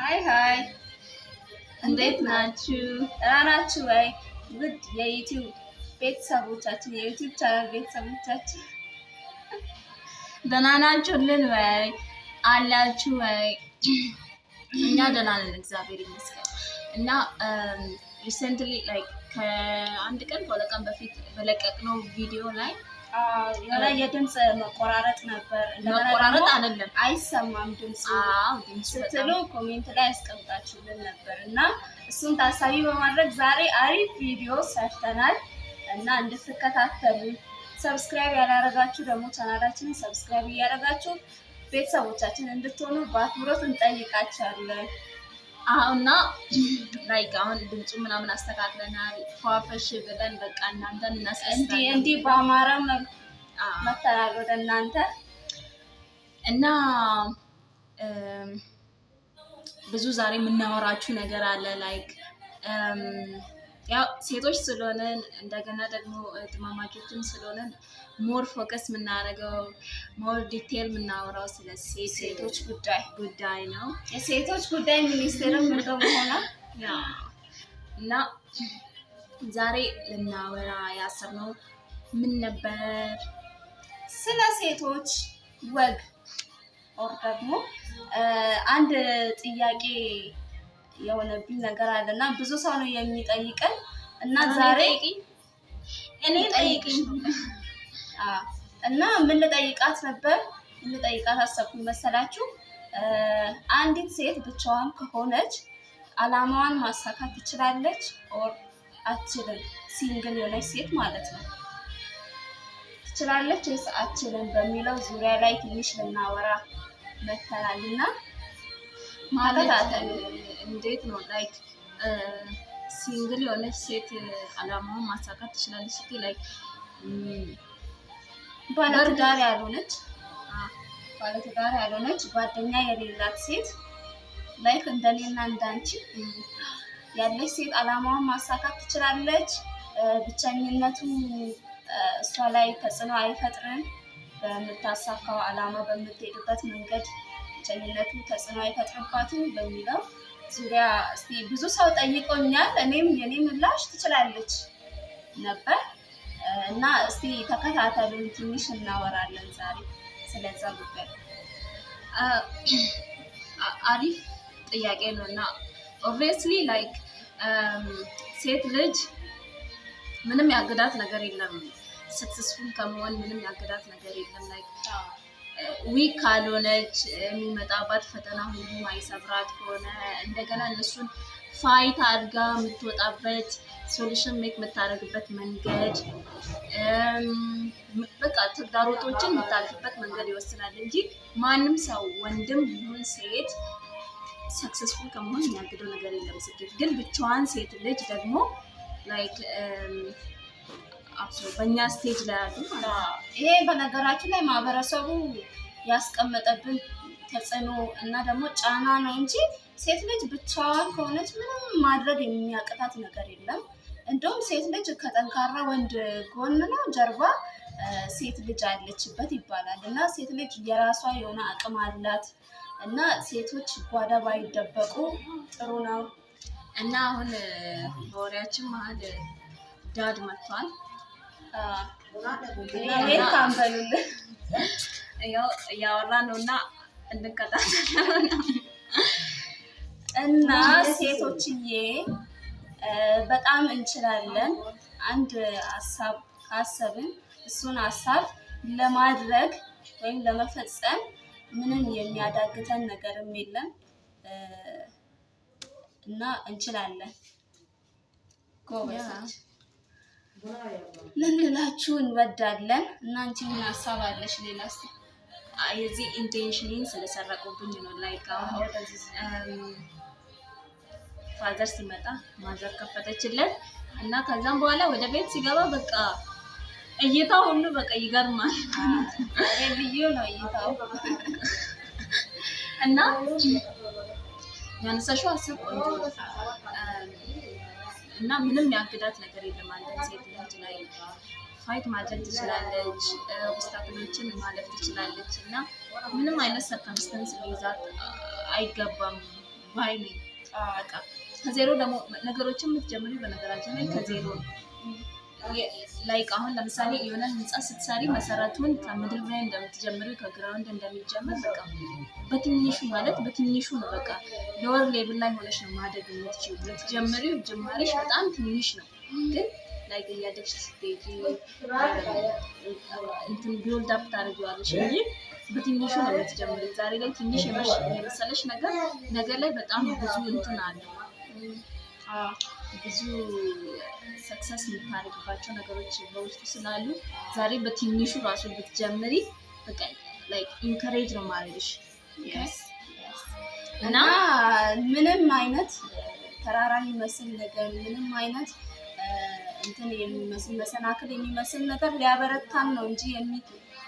Hi hi፣ እንዴት ናችሁ? ደህና ናችሁ ወይ? ውድ የ YouTube ቤተሰቦቻችን፣ የ YouTube channel ቤተሰቦቻችን። ደህና ናችሁልን ወይ? አላችሁ ወይ? እኛ ደህና ነን፣ እግዚአብሔር ይመስገን። እና recently like ከአንድ ቀን ከ2 ቀን በፊት በለቀቅነው ቪዲዮ ላይ የሆነ የድምፅ መቆራረጥ ነበር። እንደገና መቆራረጥ ደግሞ አይደለም፣ አይሰማም ድምፁ አዎ፣ ድምፁ ስትሉ በጣም comment ላይ ያስቀምጣችሁልን ነበር። እና እሱን ታሳቢ በማድረግ ዛሬ አሪፍ ቪዲዮ ሰርተናል እና እንድትከታተሉ፣ subscribe ያላረጋችሁ ደግሞ ቻናላችንን subscribe እያደረጋችሁ ቤተሰቦቻችን እንድትሆኑ በአክብሮት እንጠይቃችኋለን። አዎ፣ እና like አሁን ድምፁ ምናምን አስተካክለናል። ፏፈሽ ብለን በቃ እናንተን እንዲህ እናስደስታለን። እንዲህ በአማረ መልኩ መተናል ወደ እናንተ። እና ብዙ ዛሬ የምናወራችሁ ነገር አለ። Like ያው ሴቶች ስለሆነን እንደገና ደግሞ እህትማማቾችም ስለሆነን more focus የምናደርገው፣ more detail የምናወራው ስለ ሴት ሴቶች ጉዳይ ጉዳይ ነው። የሴቶች ጉዳይ ሚኒስቴርም እንደመሆኗ። Yeah፣ እና ዛሬ ልናወራ ያሰብነው ምን ነበር? ስለ ሴቶች ወግ or ደግሞ አንድ ጥያቄ የሆነብኝ ነገር አለ እና ብዙ ሰው ነው የሚጠይቀን እና ዛሬ እኔ ጠይቅሽ ነው። አዎ፣ እና ምን ልጠይቃት ነበር፣ ምን ልጠይቃት አሰብኩኝ መሰላችሁ? አንዲት ሴት ብቻዋን ከሆነች አላማዋን ማሳካት ትችላለች or አትችልም? Single የሆነች ሴት ማለት ነው። ትችላለች ወይስ አትችልም በሚለው ዙሪያ ላይ ትንሽ ልናወራ መተናል እና ማለት ተከታተሉ። እንዴት ነው፣ like single የሆነች ሴት አላማዋን ማሳካት ትችላለች ስትይ like ባለትዳር ያልሆነች፣ ጓደኛ የሌላት ሴት፣ like እንደኔና እንዳንቺ ያለች ሴት አላማዋን ማሳካት ትችላለች። ብቸኝነቱ እሷ ላይ ተጽዕኖ አይፈጥርም። በምታሳካው አላማ፣ በምትሄድበት መንገድ ብቸኝነቱ ተጽዕኖ አይፈጥርባትም በሚለው ዙሪያ እስቲ ብዙ ሰው ጠይቆኛል። እኔም የኔ ምላሽ ትችላለች ነበር። እና እስቲ ተከታተሉን፣ ትንሽ እናወራለን ዛሬ ስለዛ ጉዳይ። አሪፍ ጥያቄ ነው። እና obviously like ሴት ልጅ ምንም ያግዳት ነገር የለም። Successful ከመሆን ምንም ያግዳት ነገር የለም። Like weak ካልሆነች፣ የሚመጣባት ፈተና ሁሉ ማይሰብራት ከሆነ፣ እንደገና እነሱን fight አድርጋ የምትወጣበት solution make የምታደርግበት መንገድ፣ በቃ ተግዳሮቶችን የምታልፍበት መንገድ ይወስናል እንጂ ማንም ሰው ወንድም ይሁን ሴት successful ከመሆን የሚያግደው ነገር የለም። ስኬት ግን ብቻዋን ሴት ልጅ ደግሞ like አብሶ በእኛ stage ላይ ያሉ ማለት ነው። ይሄ በነገራችን ላይ ማህበረሰቡ ያስቀመጠብን ተጽዕኖ እና ደግሞ ጫና ነው እንጂ ሴት ልጅ ብቻዋን ከሆነች ምንም ማድረግ የሚያቅታት ነገር የለም። እንደውም ሴት ልጅ ከጠንካራ ወንድ ጎን ነው ጀርባ ሴት ልጅ አለችበት ይባላል። እና ሴት ልጅ የራሷ የሆነ አቅም አላት እና ሴቶች ጓዳ ባይደበቁ ጥሩ ነው። እና አሁን በወሬያችን መሀል dad መጥቷል። Welcome በሉልን። ያው እያወራ ነው እና እንከታተል። እና ሴቶችዬ በጣም እንችላለን። አንድ ሀሳብ ካሰብን እሱን ሀሳብ ለማድረግ ወይም ለመፈጸም ምንም የሚያዳግተን ነገርም የለም እና እንችላለን። ጎበዞች ልንላችሁ እንወዳለን። እና አንቺ ምን ሀሳብ አለሽ? ሌላ እስኪ። የዚህ intention ን ስለሰረቁብኝ ነው። Like አሁን father ሲመጣ mother ከፈተችለት እና ከዛም በኋላ ወደ ቤት ሲገባ በቃ እይታው ሁሉ በቃ ይገርማል። ልዩ ነው እይታው። እና ያነሳሽው ሀሳብ ቆንጆ ነው። እና ምንም ያግዳት ነገር የለም። አንድ ሴት ልጅ ላይ fight ማድረግ ትችላለች፣ obstacle ኦችን ማለፍ ትችላለች እና ምንም አይነት circumstance ሊይዛት አይገባም። ባይ ነኝ። በቃ ከዜሮ ደግሞ ነገሮችን የምትጀምሪው በነገራችን ላይ ከዜሮ ነው። Like አሁን ለምሳሌ የሆነ ህንፃ ስትሰሪ መሰረቱን ከምድር ላይ እንደምትጀምሪው፣ ከ ground እንደሚጀምር፣ በቃ በትንሹ ማለት በትንሹ ነው። በቃ lower level ላይ ሆነሽ ነው ማደግ የምትችይው። የምትጀምሪው ጅማሬሽ በጣም ትንሽ ነው፣ ግን like እያደግሽ ስትሄጂ እንትን build up ታደርጊዋለሽ እንጂ በትንሹ ነው የምትጀምሪው። ዛሬ ላይ ትንሽ የመሰለሽ ነገር ነገ ላይ በጣም ብዙ እንትን አለው፣ ብዙ success የምታደርግባቸው ነገሮች በውስጡ ስላሉ ዛሬ በትንሹ ራሱ ብትጀምሪ በቃ like encourage ነው ማድረግሽ። እና ምንም አይነት ተራራ የሚመስል ነገር፣ ምንም አይነት እንትን የሚመስል፣ መሰናክል የሚመስል ነገር ሊያበረታን ነው እንጂ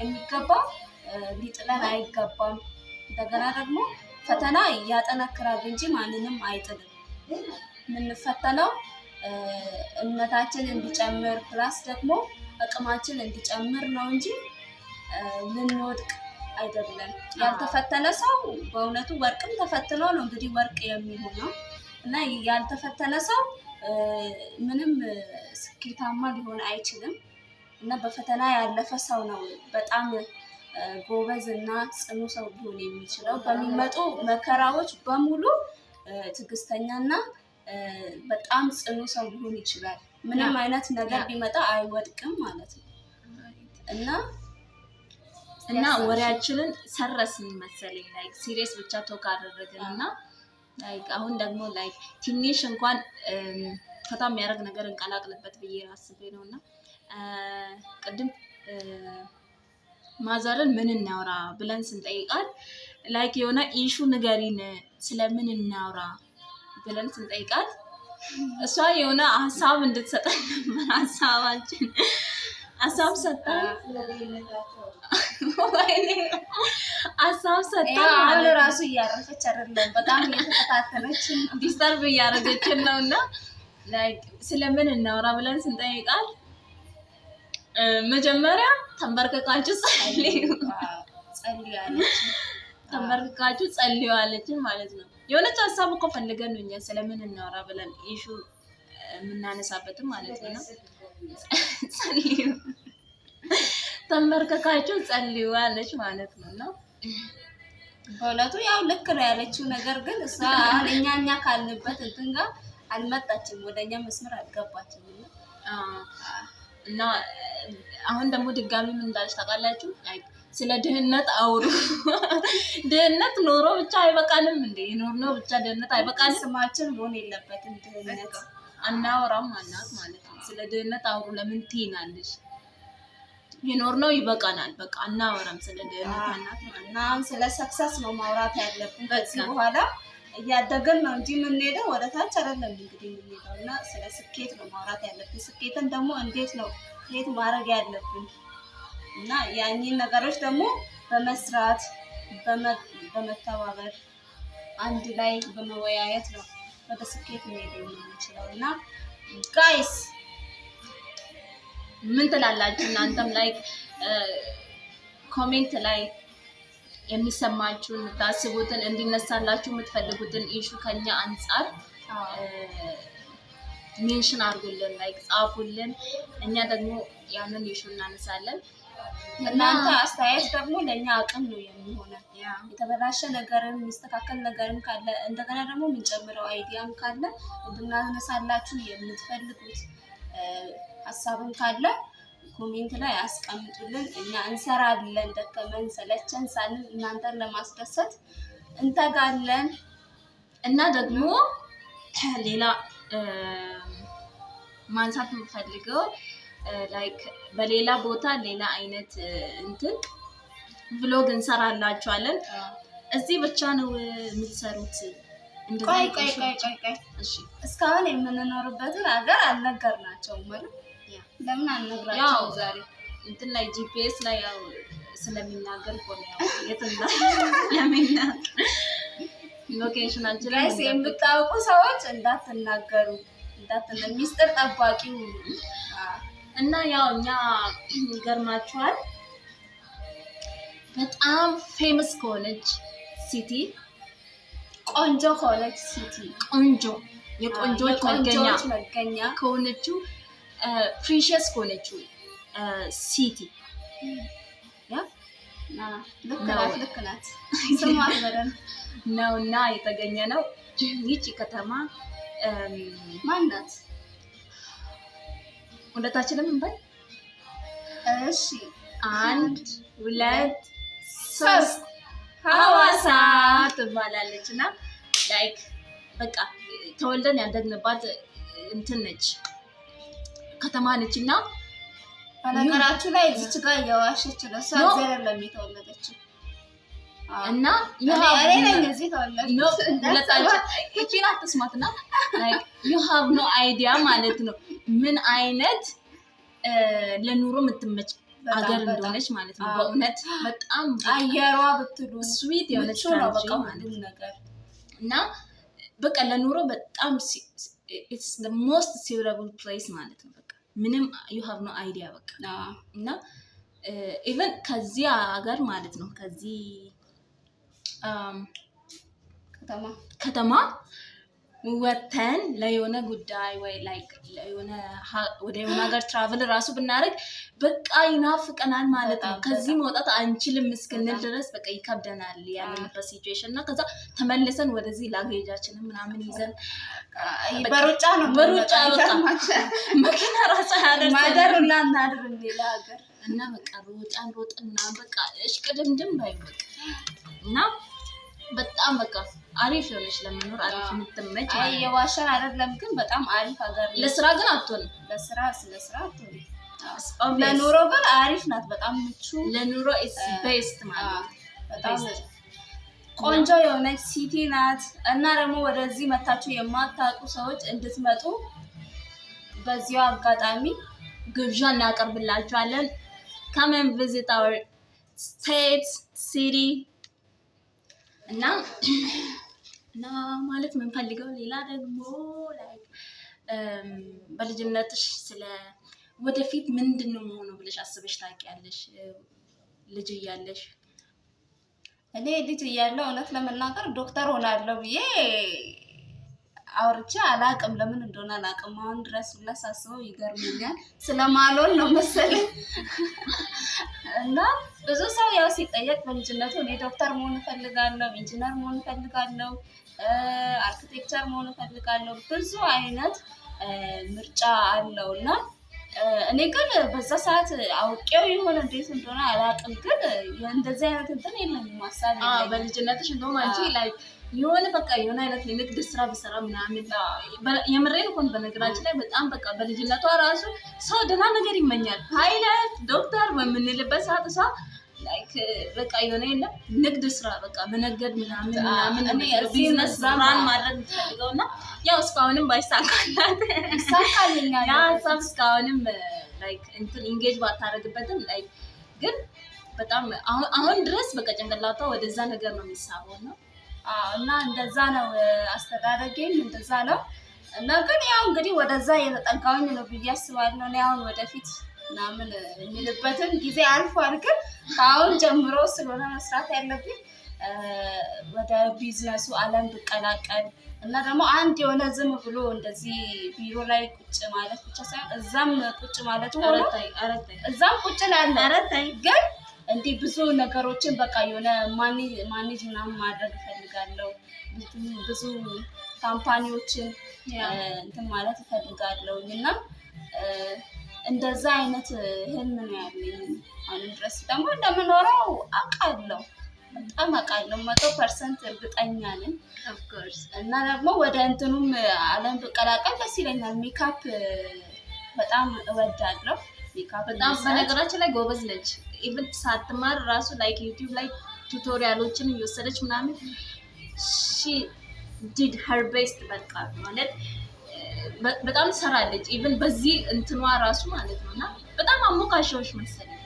የሚገባው ሊጥለን አይገባም። እንደገና ደግሞ ፈተና ያጠነክራል እንጂ ማንንም አይጥልም። የምንፈተነው እምነታችን እንዲጨምር plus ደግሞ አቅማችን እንዲጨምር ነው እንጂ ልንወድቅ አይደለም። ያልተፈተነ ሰው በእውነቱ ወርቅም ተፈትኖ ነው እንግዲህ ወርቅ የሚሆነው፣ እና ያልተፈተነ ሰው ምንም ስኬታማ ሊሆን አይችልም። እና በፈተና ያለፈ ሰው ነው በጣም ጎበዝ እና ጽኑ ሰው ሊሆን የሚችለው። በሚመጡ መከራዎች በሙሉ ትዕግስተኛና በጣም ጽኑ ሰው ሊሆን ይችላል። ምንም አይነት ነገር ቢመጣ አይወድቅም ማለት ነው እና እና ወሬያችንን ሰረስን መሰለኝ፣ like serious ብቻ talk አደረግን እና like አሁን ደግሞ like ትንሽ እንኳን ፈታ የሚያደርግ ነገር እንቀላቅልበት ብዬ አስቤ ነው። እና ቅድም mother ን ምን እናውራ ብለን ስንጠይቃት፣ like የሆነ issue ንገሪን፣ ስለምን እናውራ ብለን ስንጠይቃት እሷ የሆነ ሀሳብ እንድትሰጠን ነበር። ሀሳባችን ሀሳብ ሰጠን፣ ወይኔ ሀሳብ ሰጠን አሁን ማለት ነው። ራሱ እያረፈች አይደለም፣ በጣም እየተከታተለች ነው። Disturb እያደረገችን ነው። እና like ስለምን እናውራ ብለን ስንጠይቃት መጀመሪያ ተንበርክካችሁ ጸልዩ፣ ጸልያለች። ተንበርክካችሁ ጸልዩ አለችን ማለት ነው። የሆነች ሀሳብ እኮ ፈልገን ነው እኛ ስለምን እናውራ ብለን issue የምናነሳበትም ማለት ነው። ጸልዩ፣ ተንበርክካችሁ ጸልዩ አለች ማለት ነው። እና በእውነቱ ያው ልክ ነው ያለችው ነገር፣ ግን እሷ አሁን እኛ ካልንበት እንትን ጋር አልመጣችም፣ ወደ እኛ መስመር አልገባችም። እና እና አሁን ደግሞ ድጋሚ ምን እንዳለች ታውቃላችሁ? Like ስለ ድህነት አውሩ። ድህነት ኖሮ ብቻ አይበቃንም እንዴ? የኖርነው ብቻ ድህነት አይበቃንም? ስማችን መሆን የለበትም ድህነት። አናወራም አናት ማለት ነው። ስለ ድህነት አውሩ ለምን ትይናለሽ? የኖርነው ይበቃናል። በቃ አናወራም ስለ ድህነት አናት ማለት እና አሁን ስለ success ነው ማውራት ያለብን። ከዚህ በቃ። በኋላ እያደግን ነው እንጂ የምንሄደው ወደ ታች አይደለም እንግዲህ የምንሄደው፣ እና ስለ ስኬት ነው ማውራት ያለብን። ስኬትን ደግሞ እንዴት ነው create ማድረግ ያለብን እና ያኚህን ነገሮች ደግሞ በመስራት፣ በመተባበር፣ አንድ ላይ በመወያየት ነው ወደ ስኬት መሄድ የምንችለው። እና guys ምን ትላላችሁ? እናንተም like comment ላይ የሚሰማችሁን፣ የምታስቡትን፣ እንዲነሳላችሁ የምትፈልጉትን issue ከኛ አንጻር mention አድርጉልን፣ like ጻፉልን። እኛ ደግሞ ያንን issue እናነሳለን። እናንተ አስተያየት ደግሞ ለእኛ አቅም ነው የሚሆነን። የተበላሸ ነገርም የሚስተካከል ነገርም ካለ፣ እንደገና ደግሞ የምንጨምረው idea ም ካለ፣ እንድናነሳላችሁ የምትፈልጉት ሀሳብም ካለ comment ላይ አስቀምጡልን። እኛ እንሰራለን። ደከመን ሰለቸን ሳንል እናንተን ለማስደሰት እንተጋለን። እና ደግሞ ሌላ ማንሳት የምፈልገው like በሌላ ቦታ ሌላ አይነት እንትን vlog እንሰራላችኋለን። እዚህ ብቻ ነው የምትሰሩት? እንደዛ ቆይ ቆይ ቆይ ቆይ ቆይ፣ እሺ። እስካሁን የምንኖርበትን ሀገር አልነገርናቸውም አይደል? ለምን አልነግራቸውም ያው ዛሬ? እንትን ላይ GPS ላይ ያው ስለሚናገር እኮ ነው፣ ያው የት እንዳለ ስለሚናገር location ኣችን ላይ Guys፣ የምታውቁ ሰዎች እንዳትናገሩ፣ ሚስጥር ጠባቂው። እና ያው እኛ ይገርማችኋል በጣም famous ከሆነች city ቆንጆ ከሆነች city፣ ቆንጆ የቆንጆች መገኛ የቆንጆች መገኛ ከሆነችው፣ precious ከሆነችው city ልክ ነው። ናት፣ ልክ ናት። ስሟት በደንብ። ነው እና የተገኘ ነው። ይቺ ከተማ ማን ናት? ሁለታችንም እንበል። እሺ። አንድ፣ ሁለት፣ ሶስት። ሶስት። ሐዋሳ ትባላለች። እና like በቃ ተወልደን ያደግንባት እንትን ነች፣ ከተማ ነች እና በነገራችሁ ላይ እዚች ጋር እየዋሸች ነው። እሷ No. እዚህ አይደለም የተወለደችው። አዎ። እና እኔ ነኝ እዚህ የተወለድኩት። ሁለታችን ይቺን አትስማትና you have no idea ማለት ነው ምን አይነት ለኑሮ የምትመች በጣም አገር በጣም። እንደሆነች ማለት ነው። አዎ። በእውነት በጣም አየሯ ብትሉ sweet የሆነች ምቹ ነው country በቃ ማለት ሁሉም ነው። ነገር። እና በቃ ለኑሮ በጣም it's the most suitable place ማለት ነው። በቃ ምንም you have no idea በቃ። እና even ከዚህ ሀገር ማለት ነው፣ ከዚህ ከተማ ከተማ ወተን ለየሆነ ጉዳይ ወይ like ለየሆነ ወደ የሆነ ሀገር travel ራሱ ብናደርግ በቃ ይናፍቀናል ማለት ነው። በጣም። ከዚህ መውጣት አንችልም እስክንል ድረስ በቃ ይከብደናል ያለንበት situation። እና ከዛ ተመልሰን ወደዚህ luggage ኣችንን ምናምን ይዘን በቃ በሩጫ ነው በሩጫ የምንመጣው። በቃ ይገርማችኋል። መኪና ራሱ አያደርሰንም። ማደር ሁላ እናድርም ሌላ ሀገር። እና በቃ ሮጫን ሮጥን ምናምን በቃ እሽቅድምድም ባይ በቃ። እና በጣም በቃ አሪፍ የሆነች፣ ለመኖር አሪፍ የምትመች አይ ማለት ነው። የዋሸን አይደለም ግን በጣም አሪፍ ሀገር ነው። ለስራ ግን አትሆንም። ለስራ ስለ ስራ አትሆንም። It's obvious. ለኑሮ ግን አሪፍ ናት። በጣም ምቹ። ለኑሮ it's best ማለት ነው። በጣም Best. ቆንጆ የሆነች city ናት። እና ደግሞ ወደዚህ መታችሁ የማታውቁ ሰዎች እንድትመጡ በዚሁ አጋጣሚ ግብዣ እናቀርብላችኋለን። Come and visit our state, city። እና ማለት የምንፈልገው ሌላ ደግሞ like በልጅነትሽ ስለ ወደፊት ምንድን ነው መሆኑ ብለሽ አስበሽ ታውቂያለሽ? ልጅ እያለሽ? እኔ ልጅ እያለሁ እውነት ለመናገር ዶክተር ሆናለሁ ብዬ አውርቼ አላቅም። ለምን እንደሆነ አላቅም። አሁን ድረስ ሁላ ሳስበው ይገርመኛል። ስለማልሆን ነው መሰለኝ። እና ብዙ ሰው ያው ሲጠየቅ በልጅነቱ እኔ ዶክተር መሆን እፈልጋለሁ፣ ኢንጂነር መሆን እፈልጋለሁ፣ architecture መሆን እፈልጋለሁ፣ ብዙ አይነት ምርጫ አለው። እና እኔ ግን በዛ ሰዓት አውቄው ይሆን እንዴት እንደሆነ አላውቅም፣ ግን እንደዚህ አይነት እንትን የለኝም፣ ሀሳብ የለኝም። በልጅነትሽ እንደውም አንቺ like የሆነ በቃ የሆነ አይነት የንግድ ስራ ብሰራ ምናምን፣ የምሬን እኮ ነው። በነገራችን ላይ በጣም በቃ በልጅነቷ ራሱ ሰው ደህና ነገር ይመኛል። ፓይለት፣ ዶክተር በምንልበት ሰዓት እሷ like በቃ የሆነ የለም ንግድ ስራ በቃ መነገድ ምናምን ምናምን እኔ እዚህ ቢዝነስ እዛም run ማድረግ የምትፈልገው። እና ያው እስካሁንም ባይሳካላት ይሳካልኛል። ያ ሀሳብ እስካሁንም like እንትን engage ባታደርግበትም like ግን በጣም አሁን አሁን ድረስ በቃ ጭንቅላቷ ወደዛ ነገር ነው የሚሳበው ነው። አዎ፣ እና እንደዛ ነው፣ አስተዳደጌም እንደዛ ነው። እና ግን ያው እንግዲህ ወደዛ እየተጠጋሁኝ ነው ብዬ አስባለሁ። እኔ አሁን ወደፊት ምናምን የሚልበትም ጊዜ አልፏል። ግን ከአሁን ጀምሮ ስለሆነ መስራት ያለብኝ ወደ ቢዝነሱ ዓለም ብቀላቀል እና ደግሞ አንድ የሆነ ዝም ብሎ እንደዚህ ቢሮ ላይ ቁጭ ማለት ብቻ ሳይሆን እዛም ቁጭ ማለት ሆኖ ኧረ ተይ፣ ኧረ ተይ፣ እዛም ቁጭ ላለ ኧረ ተይ። ግን እንዲህ ብዙ ነገሮችን በቃ የሆነ manage ምናምን ማድረግ እፈልጋለሁ። ብዙ ብዙ company ዎችን እንትን ማለት እፈልጋለሁ። እና እንደዛ አይነት ህልም ነው ያለኝ። አሁንም ድረስ ደግሞ እንደምኖረው አውቃለሁ፣ በጣም አውቃለሁ፣ 100% እርግጠኛ ነኝ። Of course. እና ደግሞ ወደ እንትኑም አለም ብቀላቀል ደስ ይለኛል። ሜካፕ በጣም እወዳለሁ። ሜካፕ በጣም መስራት። በነገራችን ላይ ጎበዝ ነች። Even ሳትማር ራሱ like YouTube ላይ tutorial ኦችን እየወሰደች ምናምን she did her best በቃ ማለት በጣም ትሰራለች። Even በዚህ እንትኗ ራሱ ማለት ነው። እና በጣም አሞካሸዎች መሰለኝ።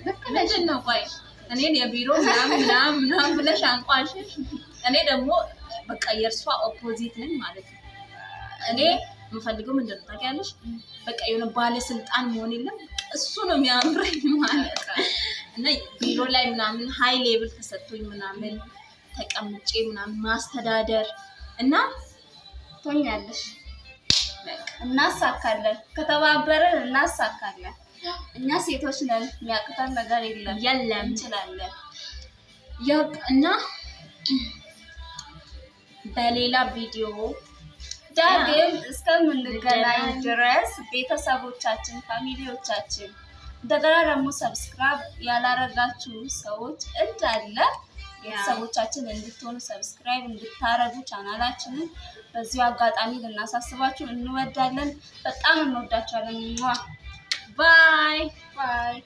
ልክ ነሽ። ምንድን ነው ቆይ እኔን የቢሮ ምናምን ምናምን ምናምን ብለሽ አንቋሸሽ፣ እኔ ደግሞ በቃ የእርሷ opposite ነኝ ማለት ነው። እኔ የምፈልገው ምንድን ነው ታውቂያለሽ? በቃ የሆነ ባለስልጣን መሆን የለም እሱ ነው የሚያምረኝ ማለት ነው። እና ቢሮ ላይ ምናምን high level ተሰጥቶኝ ምናምን ተቀምጬ ምናምን ማስተዳደር እና ትሆኛለሽ። እናሳካለን፣ ከተባበረን እናሳካለን። እኛ ሴቶች ነን፣ የሚያቅተን ነገር የለም። የለም። እንችላለን። Yup፣ እና በሌላ ቪዲዮ ዳግም እስከምንገናኝ ድረስ ቤተሰቦቻችን፣ family ዎቻችን፣ እንደገና ደግሞ subscribe ያላረጋችሁ ሰዎች እንዳለ ቤተሰቦቻችን እንድትሆኑ subscribe እንድታረጉ ቻናላችንን በዚሁ አጋጣሚ ልናሳስባችሁ እንወዳለን። በጣም እንወዳችኋለን። Bye. Bye.